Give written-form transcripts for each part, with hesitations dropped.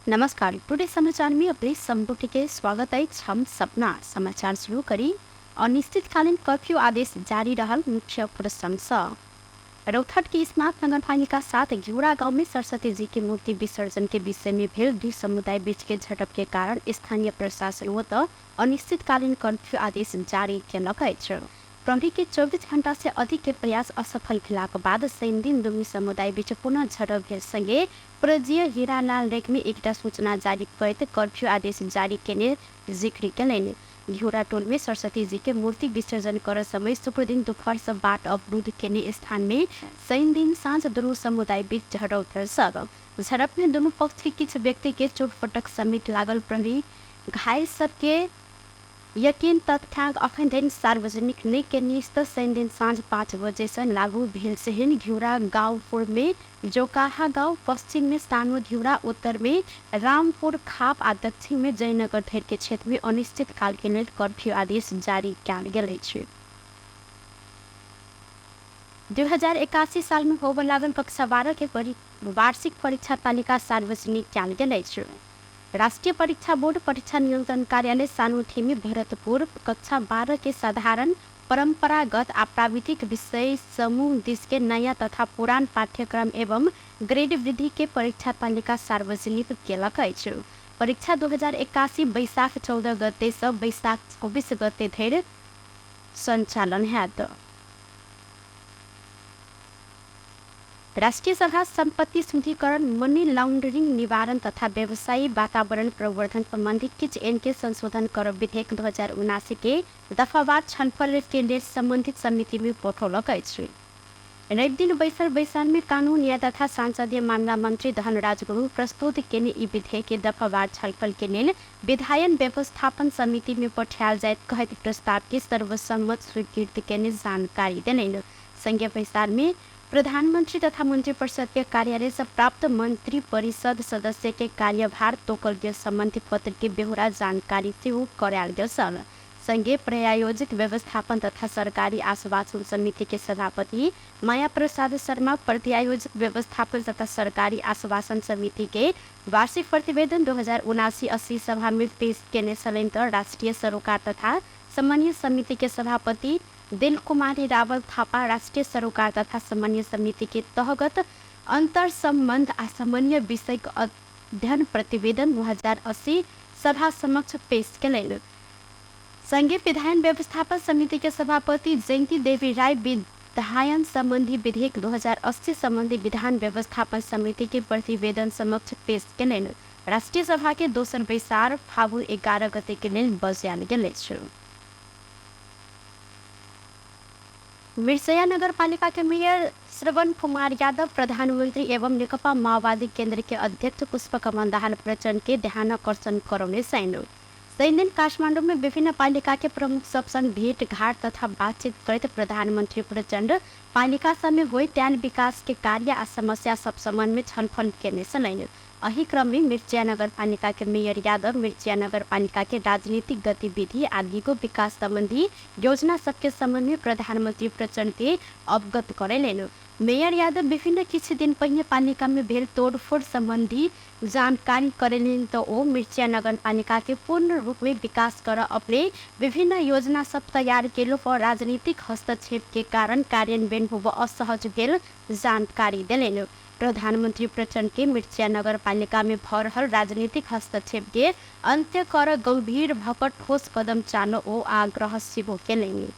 नमस्कार, टुडे समाचार में अपने संपुट के स्वागत अछि। हम सपना समाचार शुरू करी अनिश्चितकालीन कर्फ्यू आदेश जारी रहल मुख्य प्रसंग। रौतहट के स्मारक नगरपालिका 7 घिउरा गांव में सरस्वती जी के मूर्ति विसर्जन के विषय में भेल दुई समुदाय बीच के झड़प के कारण स्थानीय प्रशासन ओत अनिश्चितकालीन कर्फ्यू आदेश जारी केलक अछि। प्रहरी के 24 घण्टा से अधिक के प्रयास असफल भेलाक बाद शनिदिन दुनू समुदाय बीच पुनः झड़प भेल संगे प्रजीय हीरालाल रेग्मी एकटा सूचना जारी करैत कर्फ्यू आदेश जारी केने जिक्र केलनि। घिउरा टोल में सरस्वती जी के मूर्ति विसर्जन कर समय शुक्रदिन दोपहर से बाट अवरुद्ध केने स्थान में शनिदिन साँझ दुनू समुदाय बीच झड़प भेल छल। झड़प में दुनू पक्ष के किछु व्यक्ति के चोटपटक समेत लागल। प्रहरी घायल सबके यकीन तथ्यांक अखन धरि सार्वजनिक नहि केने अछि त शनिदिन साँझ 5 बजे सँ लागू भेल सेहन घिउरा गाँव पूर्व में जोकाहा गाँव, पश्चिम में सानो घिउरा, उत्तर में रामपुर खाप आ दक्षिण में जयनगर धरि के क्षेत्र में अनिश्चित काल के लेल कर्फ्यू आदेश जारी कयल गेल अछि। 2081 साल में होबय लागल कक्षा 12 के वार्षिक परीक्षा तालिका सार्वजनिक कयल गेल अछि। राष्ट्रीय परीक्षा बोर्ड परीक्षा नियंत्रण कार्यालय सानोठेमी भरतपुर कक्षा 12 के साधारण, परंपरागत आ प्राविधिक विषय समूह दिस के नया तथा पुरान पाठ्यक्रम एवं ग्रेड वृद्धि के परीक्षा तालिका सार्वजनिक केलक अछि। परीक्षा 2081 बैसाख 14 गते सँ बैसाख 24 गते धरि संचालन हैत। राष्ट्रिय सभा सम्पत्ति शुद्धिकरण, मनी लॉन्ड्रिंग निवारण तथा व्यवसायी वातावरण प्रवर्धन सम्बन्धी किछ ऐन के संशोधन करब विधेयक 2079 के दफावार छलफल के लेल सम्बन्धित समिति में पठौलक अछि। रविदिन बैसल बैसार में कानून, न्याय तथा संसदीय मामला मंत्री धनराज गुरुङ प्रस्तुत केने ई विधेयक के दफावार छलफल के लेल विधायन व्यवस्थापन समिति में पठायल जाइत कहैत प्रस्ताव के सर्वसम्मत स्वीकृत केने जानकारी देलनि। संघीय बैसार में प्रधानमंत्री तथा मंत्री परिषद के कार्यालय से प्राप्त मंत्री परिषद सदस्य के कार्यभार तोकल गेल सम्बन्धी पत्र के बेहोरा जानकारी सेहो करायल गेल छल। संगे प्रायोजित व्यवस्थापन तथा सरकारी आश्वासन समिति के सभापति माया प्रसाद शर्मा प्रत्यायोजित व्यवस्थापन तथा सरकारी आश्वासन समिति के वार्षिक प्रतिवेदन 2079-80 सभा में पेश केने छलनि त राष्ट्रिय सरोकार तथा समन्वय समिति के सभापति दिल कुमारी रावल थापा राष्ट्रिय सरोकार तथा समन्वय समिति के तहगत अंतर सम्बन्ध आ समन्वय विषयक अध्ययन प्रतिवेदन 2080 सभा समक्ष पेश केलनि। संगे विधायन व्यवस्थापन समिति के सभापति जयंती देवी राय विधायन संबंधी विधेयक 2080 संबंधी विधान व्यवस्थापन समिति के प्रतिवेदन समक्ष पेश केलनि। राष्ट्रिय सभा के दोसर बैसार फागुन 11 गते के लेल बजायल गेल अछि। मिर्चया नगरपालिका के मेयर श्रवण कुमार यादव प्रधानमंत्री एवं नेकपा माओवादी केंद्र के अध्यक्ष पुष्पकमल दाहाल प्रचंड के ध्यानाकर्षण करौने छनि। शनिदिन काठमांडू में विभिन्न पालिका के प्रमुख सब संग भेंट घाट तथा बातचीत करैत प्रधानमंत्री प्रचंड पालिका सब में होइत आयल विकास के कार्य आ समस्या सब संबंध में छलफल केने छलनि। एहि क्रम में मिर्चिया नगरपालिका के मेयर यादव मिर्चिया नगरपालिका के राजनीतिक गतिविधि आ दिगो विकास संबंधी योजना सबके संबंध में प्रधानमंत्री प्रचंड के अवगत करेलनि। मेयर यादव विभिन्न किछु दिन पहिने पालिका में भेल तोड़फोड़ संबंधी जानकारी करेलनि त ओ मिर्चिया नगरपालिका के पूर्ण रूप में विकास कर अपने विभिन्न योजना सब तैयार केलो पर राजनीतिक हस्तक्षेप के कारण कार्यान्वयन होब असहज भेल जानकारी देलनि। प्रधानमंत्री प्रचंड के मिर्चिया नगरपालिका में भ रहल राजनीतिक हस्तक्षेप के अंत्य कर गंभीर भक ठोस कदम चालो ओ आग्रह सेहो केलनि।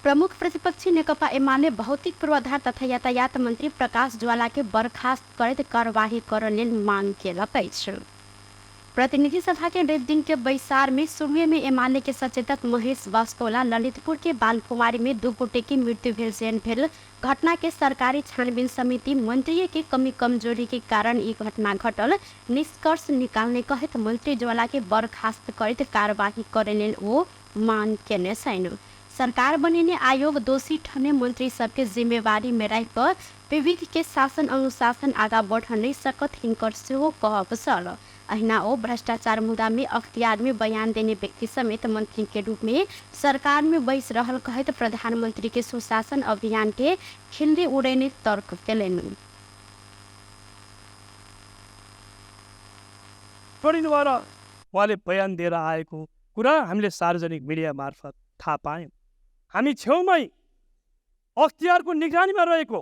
प्रमुख प्रतिपक्षी नेकपा एमाले भौतिक पूर्वाधार तथा यातायात मंत्री प्रकाश ज्वाला के बर्खास्त करैत कार्यवाही करऽ लेल मांग केलक अछि। प्रतिनिधि सभा के रवि दिन के बैसार में शुरुए में एमाले के सचेतक महेश बस्तोला ललितपुर के बालकुमारी में 2 गोटे के मृत्यु भेल सेन भेल घटना के सरकारी छानबीन समिति मंत्री के कमी कमजोरी के कारण ई घटना घटल निष्कर्ष निकालने कहैत मंत्री ज्वाला के बर्खास्त करैत कार्यवाही करे लेल ओ मांग केने छनि। सरकार बनेने आयोग दोषी ठने मंत्री सबके जिम्मेवारी में राखि कऽ विविध के शासन अनुशासन आगा बढ़ नहि सकत हिनकर सेहो कहब छल। अहिना ओ भ्रष्टाचार मुद्दा में अख्तियार में बयान देने व्यक्ति समेत मंत्री के रूप में सरकार में बैस रहल कहैत प्रधानमंत्री के सुशासन अभियान के खिल्ली उड़ेने तर्क केलनि। छोडिनु भएर उहाँले बयान दिएर आएको कुरा हामीले सार्वजनिक मिडिया मार्फत थाहा पायौँ। हामी छेउमै अख्तियारको निगरानीमा रहेको,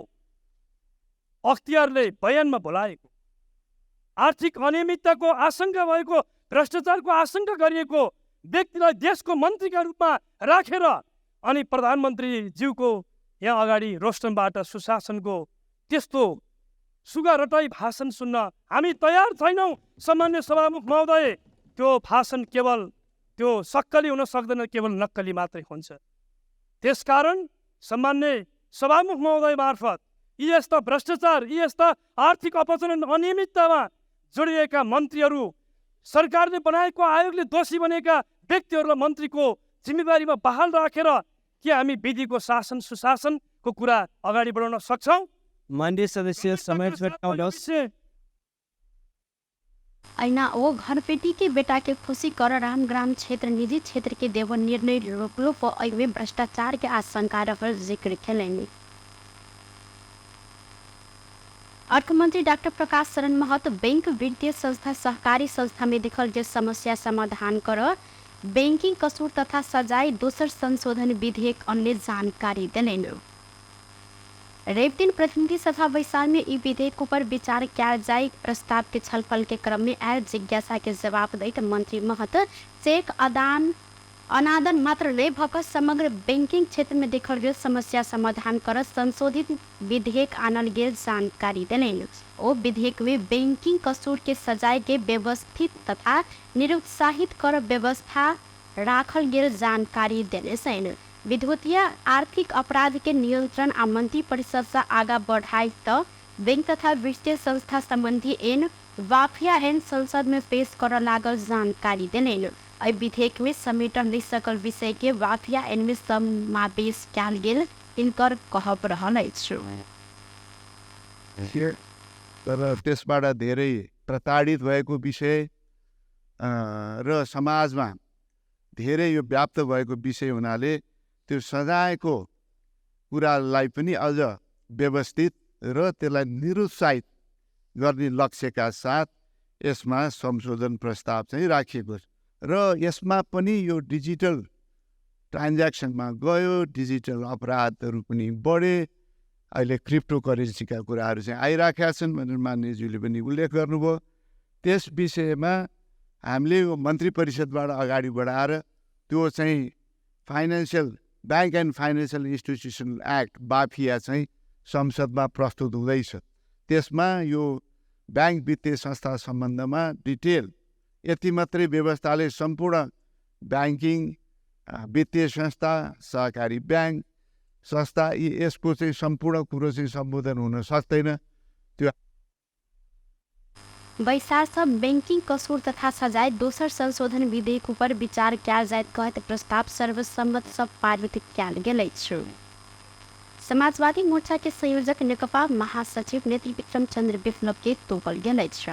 अख्तियारले बयानमा बोलाएको, आर्थिक अनियमितताको आशंका भएको, भ्रष्टाचारको आशंका गरिएको व्यक्तिलाई देशको मन्त्रीका रूपमा राखेर अनि प्रधानमन्त्रीज्यूको यहाँ अगाडि रोस्टमबाट सुशासनको त्यस्तो सुगा रटाई भाषण सुन्न हामी तयार छैनौँ। सामान्य सभामुख महोदय, त्यो भाषण केवल त्यो सक्कली हुन सक्दैन, केवल नक्कली मात्रै हुन्छ। त्यसकारण सामान्य सभामुख महोदय मार्फत यी यस्ता भ्रष्टाचार, यी यस्ता आर्थिक अपचलन अनियमिततामा जोडिएका मन्त्रीहरू, सरकारले बनाएको आयोगले दोषी बनेका व्यक्तिहरूलाई मन्त्रीको जिम्मेवारीमा बहाल राखेर के हामी विधिको शासन सुशासनको कुरा अगाडि बढाउन सक्छौँ? मान्य सदस्य समय छोड्नुहोस्। ऐना ओ घरपेटी के बेटा के खुशी कर रामग्राम क्षेत्र निजी क्षेत्र के देव निर्णय रोकलो पर एहिमे भ्रष्टाचार के आशंका रहल जिक्र केलनि। अर्थमंत्री डाक्टर प्रकाश शरण महत बैंक, वित्तीय संस्था, सहकारी संस्था में देखल गेल समस्या समाधान कर बैंकिंग कसूर तथा सजाय दोसर संशोधन विधेयक अन्य जानकारी देलनि। रवि दिन प्रतिनिधि सभा बैसार में ई विधेयक पर विचार कयल जाय प्रस्ताव के छलफल के क्रम में आयल जिज्ञासा के जवाब दैत मंत्री महत चेक आदान अनादन मात्र नहि भऽ कऽ समग्र बैंकिंग क्षेत्र में देखल गेल समस्या समाधान कर संशोधित विधेयक आनल गेल जानकारी देलनि। ओ विधेयक में बैंकिंग कसूर के सजाय के व्यवस्थित तथा निरुत्साहित कर व्यवस्था राखल गेल जानकारी देने छनि। विद्युतीय आर्थिक अपराध के नियंत्रण आ मंत्री परिषद से आगा बढ़ाई त बैंक तथा वित्तीय संस्था संबंधी एन वाफिया एन संसद में पेश कर लागल जानकारी देलनि। एहि विधेयक में समेटल नहि सकल विषय के वाफिया एन में समावेश कयल गेल हिनकर कहब रहल अछि। तर त्यसबाट धेरै प्रताडित भएको विषय र समाजमा धेरै यो व्याप्त भएको विषय हुनाले त्यो सजायको कुरालाई पनि अझ व्यवस्थित र त्यसलाई निरुत्साहित गर्ने लक्ष्यका साथ यसमा संशोधन प्रस्ताव चाहिँ राखिएको छ। र यसमा पनि यो डिजिटल ट्रान्ज्याक्सनमा गयो, डिजिटल अपराधहरू पनि बढे, अहिले क्रिप्टो करेन्सीका कुराहरू चाहिँ आइराखेका छन् भनेर मान्यज्यूले पनि उल्लेख गर्नुभयो। त्यस विषयमा हामीले यो मन्त्री परिषदबाट अगाडि बढाएर त्यो चाहिँ financial bank and financial institution act BAFIA चाहिँ संसदमा प्रस्तुत हुँदैछ। त्यसमा यो ब्याङ्क वित्तीय संस्था सम्बन्धमा डिटेल यति मात्रै व्यवस्थाले सम्पूर्ण ब्याङ्किङ, वित्तीय संस्था, सहकारी ब्याङ्क संस्था यसको चाहिँ सम्पूर्ण कुरो चाहिँ सम्बोधन हुन सक्दैन। त्यो बैसार सँ बैंकिंग कसूर तथा सजाय दोसर संशोधन विधेयक पर विचार कयल जायत कहैत प्रस्ताव सर्वसम्मत सँ पारित कयल गेल अछि। समाजवादी मोर्चा के संयोजक नेकपा महासचिव नेत्री विक्रम चंद्र विप्लव के तोपल गेल अछि।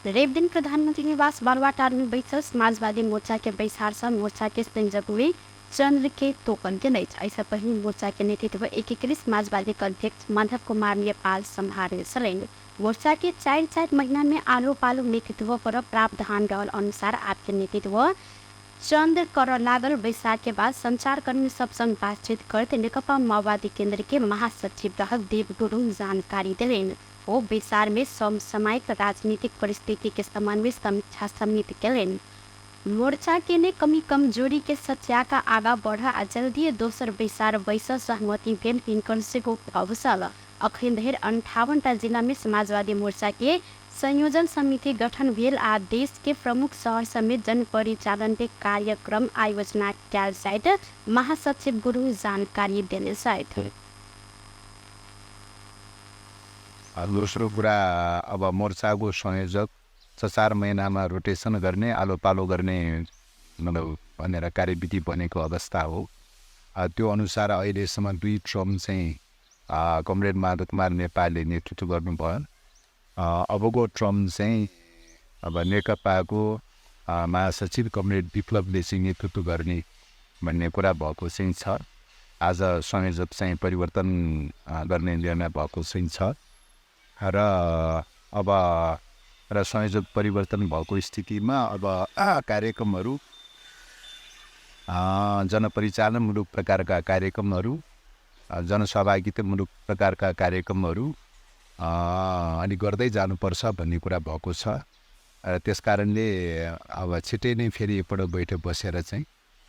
रवि दिन प्रधानमंत्री निवास बालुवाटार में बैसल समाजवादी मोर्चा के बैसार सँ मोर्चा के संयोजक में चंद्र के तोपल गेल अछि। एहिसँ पहिने मोर्चा के नेतृत्व एकीकृत समाजवादी के अध्यक्ष माधव कुमार नेपाल सम्हारने छलनि। मोर्चा के 4-4 महीना में आलो पालो नेतृत्व पर प्रावधान रहल अनुसार आपके नेतृत्व चंद्र कर लागल बैसार के बाद संचारकर्मी सब संग बातचीत करते नेकपा माओवादी केंद्र के महासचिव रहल देव गुरुङ जानकारी देलनि। ओ बैसार में समसामयिक राजनीतिक परिस्थिति के समन्वय समीक्षा समिति केलनि। मोर्चा के ने कमी कमजोरी के सच्या का आगा बढ़ा आ जल्दी दोसर बैसार बैस सहमति भेल हिनकर सेहो अवसर। अखन धरि 58टा जिला में समाजवादी मोर्चा के संयोजन समिति गठन भेल आ देश के प्रमुख शहर समेत जनपरिचालन के कार्यक्रम आयोजना कयल जाइत महासचिव गुरु जानकारी देने छथि। दोस्रो कुरा, अब मोर्चाको संयोजक 6-4 महिनामा रोटेसन गर्ने, आलो पालो गर्ने मतलब भनेर कार्यविधि बनेको अवस्था हो। त्यो अनुसार अहिलेसम्म 2 टर्म चाहिँ कमरेड माधव कुमार नेपालले नेतृत्व गर्नुभयो। अबको टर्म चाहिँ अब नेकपाको महासचिव कमरेड विप्लवले चाहिँ नेतृत्व गर्ने भन्ने कुरा भएको चाहिँ छ। आज संयोजक चाहिँ परिवर्तन गर्ने निर्णय भएको चाहिँ छ। र अब र संयोजक परिवर्तन भएको स्थितिमा अब कार्यक्रमहरू जनपरिचालनमूलक प्रकारका कार्यक्रमहरू, जनसहभागितामूलक प्रकारका कार्यक्रमहरू अनि गर्दै जानुपर्छ भन्ने कुरा भएको छ। र त्यसकारणले अब छिटै नै फेरि एकपल्ट बैठक बसेर चाहिँ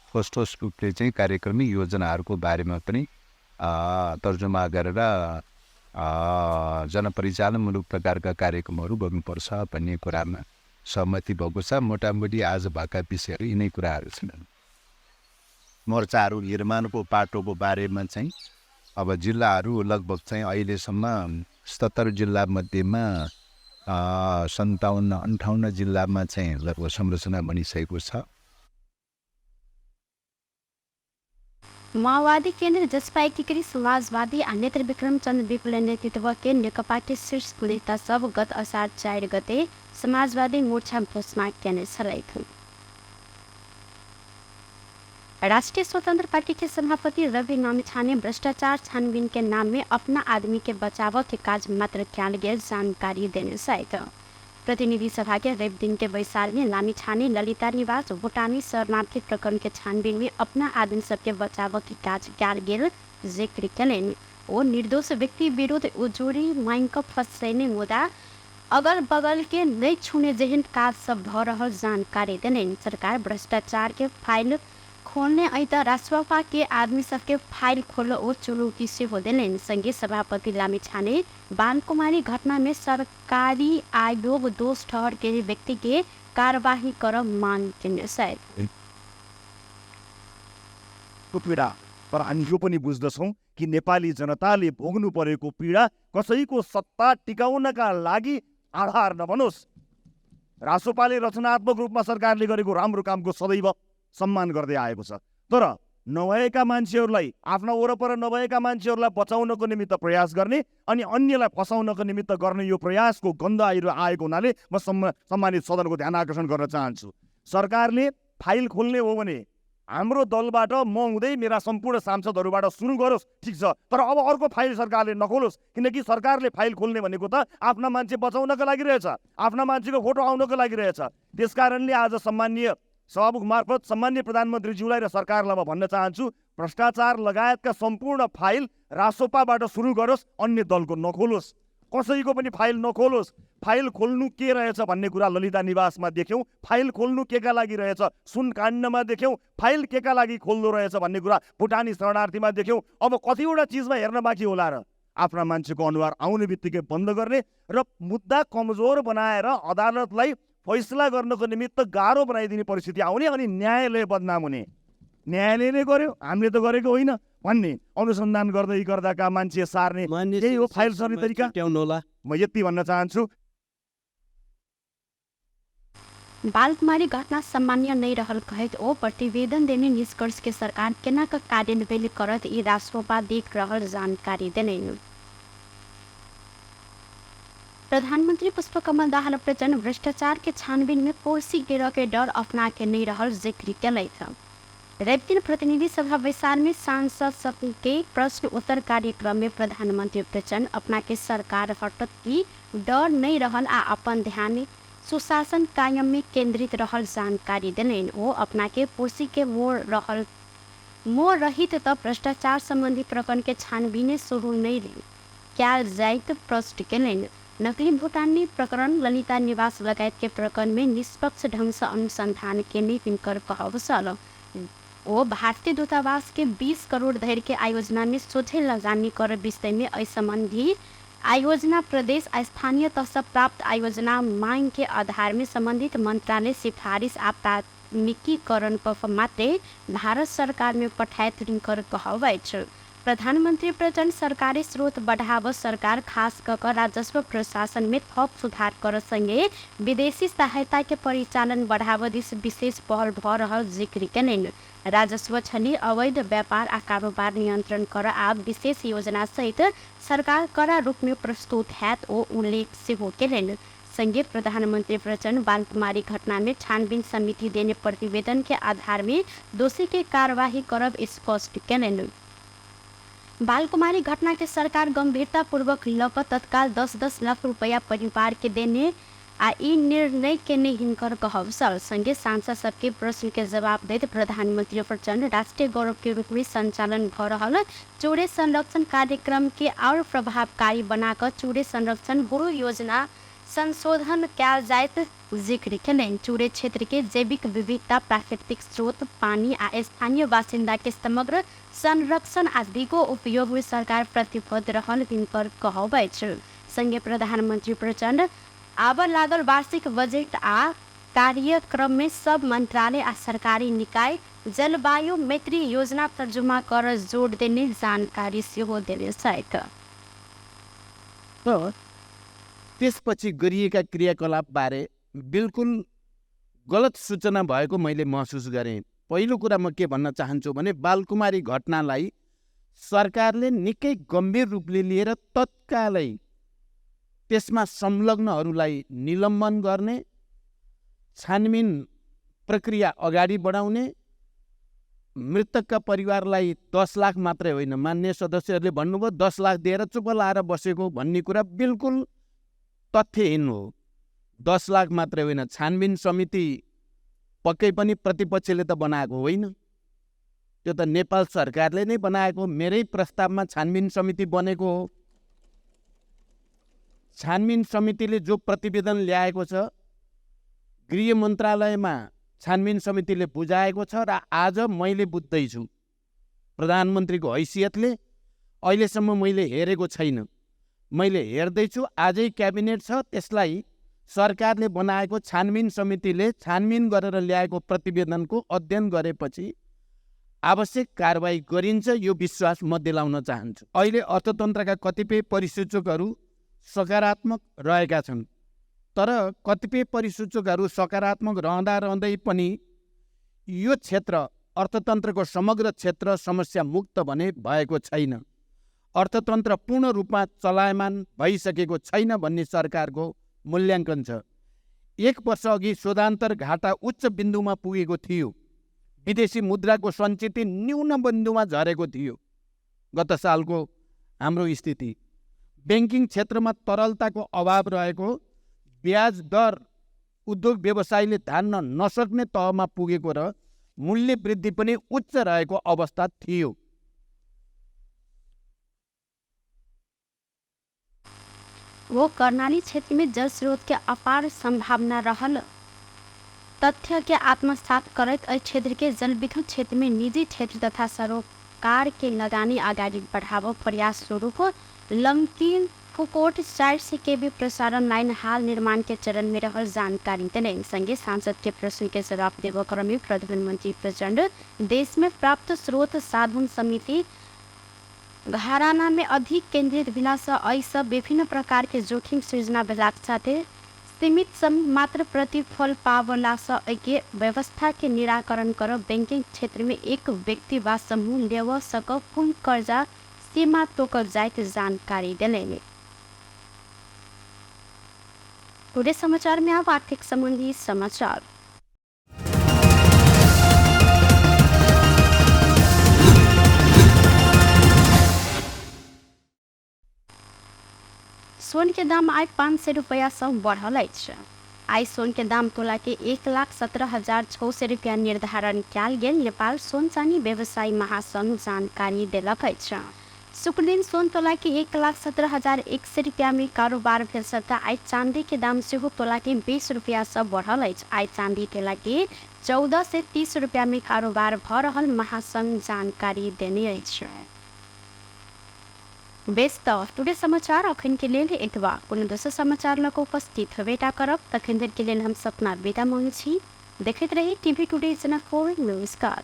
ठोस ठोस रूपले चाहिँ कार्यक्रम योजनाहरूको बारेमा पनि तर्जुमा गरेर जनपरिचालनमूलक प्रकारका कार्यक्रमहरू गर्नुपर्छ भन्ने कुरामा सहमति भएको छ। मोटामोटी आज भएका विषयहरू यिनै कुराहरू छन्। मोर्चाहरू निर्माणको पाटोको बारेमा चाहिँ अब जिल्लाहरू लगभग चाहिँ अहिलेसम्म 77 जिल्लामध्येमा 57 58 जिल्लामा चाहिँ लगभग संरचना बनिसकेको छ। माओवादी केन्द्र जसपा एकीकृत समाजवादी आ नेत्र विक्रम चंद्र विपुल नेतृत्व के नेकपा के शीर्ष नेता सब गत असार 4 गते समाजवादी मोर्चा घोषणा केने छलथि। राष्ट्रिय स्वतंत्र पार्टी के सभापति रवि लामिछाने भ्रष्टाचार छानबीन के नाम में अपना आदमी के बचाव के काज मात्र कयल गेल जानकारी देने सहित प्रतिनिधि सभा के रवि दिन के बैसार में लामिछाने ललिता निवास भूटानी शरणार्थी प्रकरण के छानबीन में अपना आदमी सबके बचाव के काज कयल गेल जिक्र कयलनि। ओ निर्दोष व्यक्ति विरुद्ध उजूरी मांग क फसैने मुदा अगल बगल के नहीं छूने जेहन काज सब भ रहल जानकारी देलनि। सरकार भ्रष्टाचार के फाइल खोलने ऐ रासोपा के आदमी सबके फाइल खोलो ओ चुनौती सेहो देलनि। संगे सभापति लामिछाने बालकुमारी घटना में सरकारी आयोग दोष ठहर के व्यक्ति के कार्यवाही कर मांग केने छथि। पीडा तर हामी यो पनि बुझ्दछौँ कि नेपाली जनताले भोग्नु परेको पीडा कसैको सत्ता टिकाउनका लागि आधार नबनोस्। रासोपाले रचनात्मक रूपमा सरकारले गरेको राम्रो कामको सदैव सम्मान गर्दै आएको छ, तर नभएका मान्छेहरूलाई, आफ्ना वरपर नभएका मान्छेहरूलाई बचाउनको निमित्त प्रयास गर्ने अनि अन्यलाई फसाउनको निमित्त गर्ने यो प्रयासको गन्ध आएको हुनाले म सम्मानित सदनको ध्यान आकर्षण गर्न चाहन्छु। सरकारले फाइल खोल्ने हो भने हाम्रो दलबाट म हुँदै मेरा सम्पूर्ण सांसदहरूबाट सुरु गरोस्, ठिक छ, तर अब अर्को फाइल सरकारले नखोलोस्, किनकि सरकारले फाइल खोल्ने भनेको त आफ्ना मान्छे बचाउनका लागि रहेछ, आफ्ना मान्छेको फोटो आउनको लागि रहेछ। त्यसकारणले आज सम्माननीय सभामुख मार्फत सम्माननीय प्रधानमन्त्रीज्यूलाई र सरकारलाई म भन्न चाहन्छु, भ्रष्टाचार लगायतका सम्पूर्ण फाइल रासोपाबाट सुरु गरोस्, अन्य दलको नखोलोस्, कसैको पनि फाइल नखोलोस्। फाइल खोल्नु के रहेछ भन्ने कुरा ललिता निवासमा देख्यौँ, फाइल खोल्नु केका लागि रहेछ सुनकाण्डमा देख्यौँ, फाइल केका लागि खोल्दो रहेछ भन्ने कुरा भुटानी शरणार्थीमा देख्यौँ। अब कतिवटा चिजमा हेर्न बाँकी होला र? आफ्ना मान्छेको अनुहार आउने बित्तिकै बन्द गर्ने र मुद्दा कमजोर बनाएर अदालतलाई फैसला गर्नको निमित्त गाह्रो बनाइदिने परिस्थिति आउने अनि न्यायालय बदनाम हुने, न्यायालयले गर्यो हामीले त गरेको होइन भन्ने अनुसन्धान गर्दै गर्दाका मान्छे सार्ने, यही हो फाइल सर्ने तरिका। म यति भन्न चाहन्छु। बालकुमारी घटना सामान्य नै रहल कहैत ओ प्रतिवेदन देने निष्कर्ष के सरकार केना क कार्यान्वयन करत ई रासोपा देख रहल जानकारी देलनि। प्रधानमंत्री पुष्पकमल दाहाल प्रचण्ड भ्रष्टाचार के छानबीन में कोसी गिरह के डर अपना के नहीं रहल जिक्र केलथि। रविदिन प्रतिनिधि सभा बैसार में सांसद सबके प्रश्न उत्तर कार्यक्रम में प्रधानमंत्री प्रचण्ड अपना के सरकार हटत की डर नहीं रहल आ अपन ध्यान सुशासन कायम में केंद्रित रहल जानकारी देलनि। ओ अपना के कोसी के मोर रहित त भ्रष्टाचार संबंधी प्रकरण के छानबीन शुरू नहीं कयल जाइत प्रश्न केलनि। नकली भुटानी प्रकरण, ललिता निवास लगायत के प्रकरण में निष्पक्ष ढंग से अनुसंधान केने तिनकर कहब छल। ओ भारतीय दूतावास के 20 करोड़ धरि के आयोजना में सोझे लगानी कर विषय में एहि संबंधी आयोजना प्रदेश स्थानीय तह से प्राप्त आयोजना मांग के आधार में संबंधित मंत्रालय सिफारिश आ प्राथमिकीकरण पर मात्रै भारत सरकार में पठायत तिनकर कहब अछि। प्रधानमंत्री प्रचण्ड सरकारी स्रोत बढ़ाव सरकार खास क राजस्व प्रशासन में थप सुधार कर संगे विदेशी सहायता के परिचालन बढ़ाव दिस विशेष पहल भ रहल जिक्र केलनि। राजस्व छली अवैध व्यापार आ कारोबार नियंत्रण कर आ विशेष योजना सहित सरकार कड़ा रूप में प्रस्तुत हैत ओ उल्लेख सेहो केलनि। संगे प्रधानमंत्री प्रचण्ड बालकुमारी घटना में छानबीन समिति देने प्रतिवेदन के आधार में दोषी के कार्यवाही करब स्पष्ट केलनि। बालकुमारी घटना के सरकार गंभीरतापूर्वक लक तत्काल 10-10 लाख रुपया परिवार के देने आ ई निर्णय केने हिनकर कहब छल। संगे सांसद सबके प्रश्न के जवाब दैत प्रधानमंत्री प्रचण्ड राष्ट्रिय गौरव के रूप में संचालन भ रहल चूरे संरक्षण कार्यक्रम के और प्रभावकारी बनाकर चूरे संरक्षण गुरु योजना संशोधन कयल जाइत जिक्र केलनि। चूरे क्षेत्र के जैविक विविधता, प्राकृतिक स्रोत, पानी आ स्थानीय बासिन्दा के समग्र संरक्षण आ दिगो उपयोग में सरकार प्रतिबद्ध रहल हिनकर कहब अछि। संगे प्रधानमंत्री प्रचण्ड आब लागल वार्षिक बजेट आ कार्यक्रम में सब मंत्रालय आ सरकारी निकाय जलवायु मैत्री योजना तर्जुमा कर जोड़ देने जानकारी सेहो देने छथि। र त्यसपछि गरिएका क्रियाकलापबारे बिल्कुल गलत सूचना भएको मैले महसुस गरेँ। पहिलो कुरा म के भन्न चाहन्छु भने बालकुमारी घटनालाई सरकारले निकै गम्भीर रूपले लिएर तत्कालै त्यसमा संलग्नहरूलाई निलम्बन गर्ने, छानबिन प्रक्रिया अगाडि बढाउने, मृतकका परिवारलाई 10 लाख मात्रै होइन, मान्य सदस्यहरूले भन्नुभयो 10 लाख दिएर चुप लाएर बसेको भन्ने कुरा बिल्कुल तथ्यहीन हो। 10 लाख मात्रै होइन, छानबिन समिति पक्कै पनि प्रतिपक्षले त बनाएको होइन, त्यो त नेपाल सरकारले नै बनाएको, मेरै प्रस्तावमा छानबिन समिति बनेको हो। छानबिन समितिले जो प्रतिवेदन ल्याएको छ गृह मन्त्रालयमा छानबिन समितिले बुझाएको छ र आज मैले बुझ्दैछु प्रधानमन्त्रीको हैसियतले, अहिलेसम्म मैले हेरेको छैन, मैले हेर्दैछु। आजै क्याबिनेट छ, त्यसलाई सरकारले बनाएको छानबिन समितिले छानबिन गरेर ल्याएको प्रतिवेदनको अध्ययन गरेपछि आवश्यक कारवाही गरिन्छ, यो विश्वास म दिलाउन चाहन्छु। अहिले अर्थतन्त्रका कतिपय परिसूचकहरू सकारात्मक रहेका छन्, तर कतिपय परिसूचकहरू सकारात्मक रहँदा रहँदै पनि यो क्षेत्र अर्थतन्त्रको समग्र क्षेत्र समस्या मुक्त भने भएको छैन, अर्थतन्त्र पूर्ण रूपमा चलायमान भइसकेको छैन भन्ने सरकारको मूल्याङ्कन छ। एक वर्षअघि शोधान्तर घाटा उच्च बिन्दुमा पुगेको थियो, विदेशी मुद्राको सञ्चित न्यून बिन्दुमा झरेको थियो। गत सालको हाम्रो स्थिति, ब्याङ्किङ क्षेत्रमा तरलताको अभाव रहेको, ब्याज दर उद्योग व्यवसायीले धान्न नसक्ने तहमा पुगेको र मूल्य वृद्धि पनि उच्च रहेको अवस्था थियो। वो कर्णाली क्षेत्र में जल स्रोत के अपार संभावना रहल तथ्य के आत्मसात करैत एहि क्षेत्र के जलविद्युत क्षेत्र में निजी क्षेत्र तथा सरोकार के लगानी अगाडि बढ़ाव प्रयास स्वरूप लम्की फुकोट 400 केवी प्रसारण लाइन हाल निर्माण के चरण में रहल जानकारी देने। संगे सांसद के प्रश्न के जवाब देव क्रम में प्रधानमंत्री प्रचण्ड देश में प्राप्त स्रोत साधन समिति घराना में अधिक केंद्रित भेला सँ एहि सब विभिन्न प्रकार के जोखिम सृजना भेलाक साथे सीमित समय मात्र प्रतिफल पावला सँ एहि व्यवस्था के निराकरण कर बैंकिंग क्षेत्र में एक व्यक्ति वा समूह लेव सक कुल कर्जा सीमा तोकल जाइत जानकारी देलनि। टुडे समाचार में अब आर्थिक संबंधी समाचार। सोन के दाम आइ 500 रुपया सँ बढ़ल अछि। आइ सोन के दाम तोला के 1,17,600 रुपया निर्धारण कयल गेल नेपाल सोन चानी व्यवसायी महासंघ जानकारी देलक अछि। शुक्रदिन सोन तोला के 1,17,100 रुपया में कारोबार भेल सत्ता आइ चांदी के दाम सेहो तोला के 20 रुपया सँ बढ़ल अछि। आइ चांदी तोला के 1430 रुपया में कारोबार भ रहल महासंघ जानकारी देने अछि। बेस त टुडे समाचार अखन के लेल एतबा। कोनो दोसर समाचार लऽ कऽ उपस्थित हेबेटा करब, तखन धरि के लेल हम सपना बिदा मांगै छी। देखैत रही टीवी टुडे जनकपुर। नमस्कार।